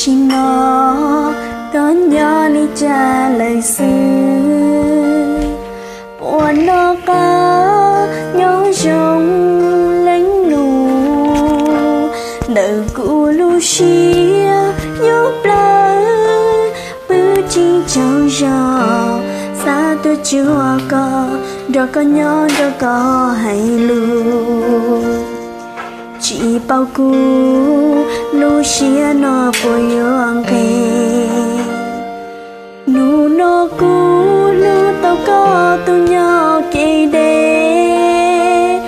Sim no koj nyob li cas lawm xwb? Puas noj qab nyob zoo leej lus? Ntawm kuv lub siab nyob plawg, pw tsis tsaug zog, xav tuaj cuag koj, nrog koj nyob nrog koj hais lus. Tsis paub kuv lub siab no puas yuav nqes. Hnub no kuv hlub tau koj tus nyob kev deb,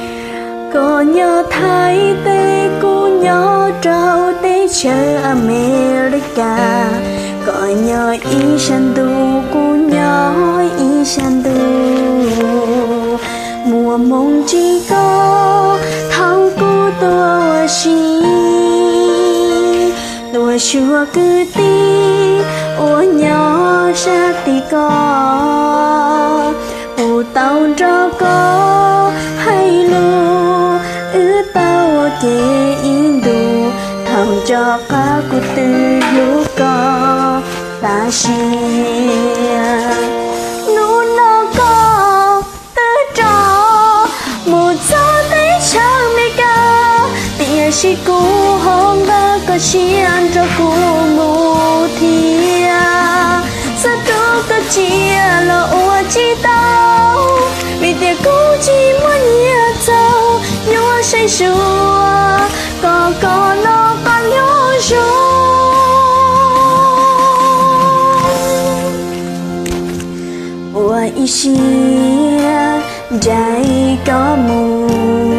koj nyob Thaib teb kuv nyob rau teb chaws Amelikas, koj nyob ib sab ntuj kuv nyob ib sab ntuj. Muaj hmoo ntsib koj thaum kuv tuaj ua si, tuaj xyuas kwv tij uas nyob sab tim ko, kuv tau nrog koj hais lus, wb tau ua ke ib ntus, thaum nco qab kuv twb hlub koj tas siab. Hnub no koj twb rov mus txog teb chaws Amelikas, tiam sis kuv ho npaj koj siab nrog kuv mus thiab. Xav rub koj cia los ua tsis tau, vim tias kuv tsis muaj nyiaj txaus yuav saib xyuas koj, koj noj qab nyob zoo. Ua ib siab ncaim koj mus.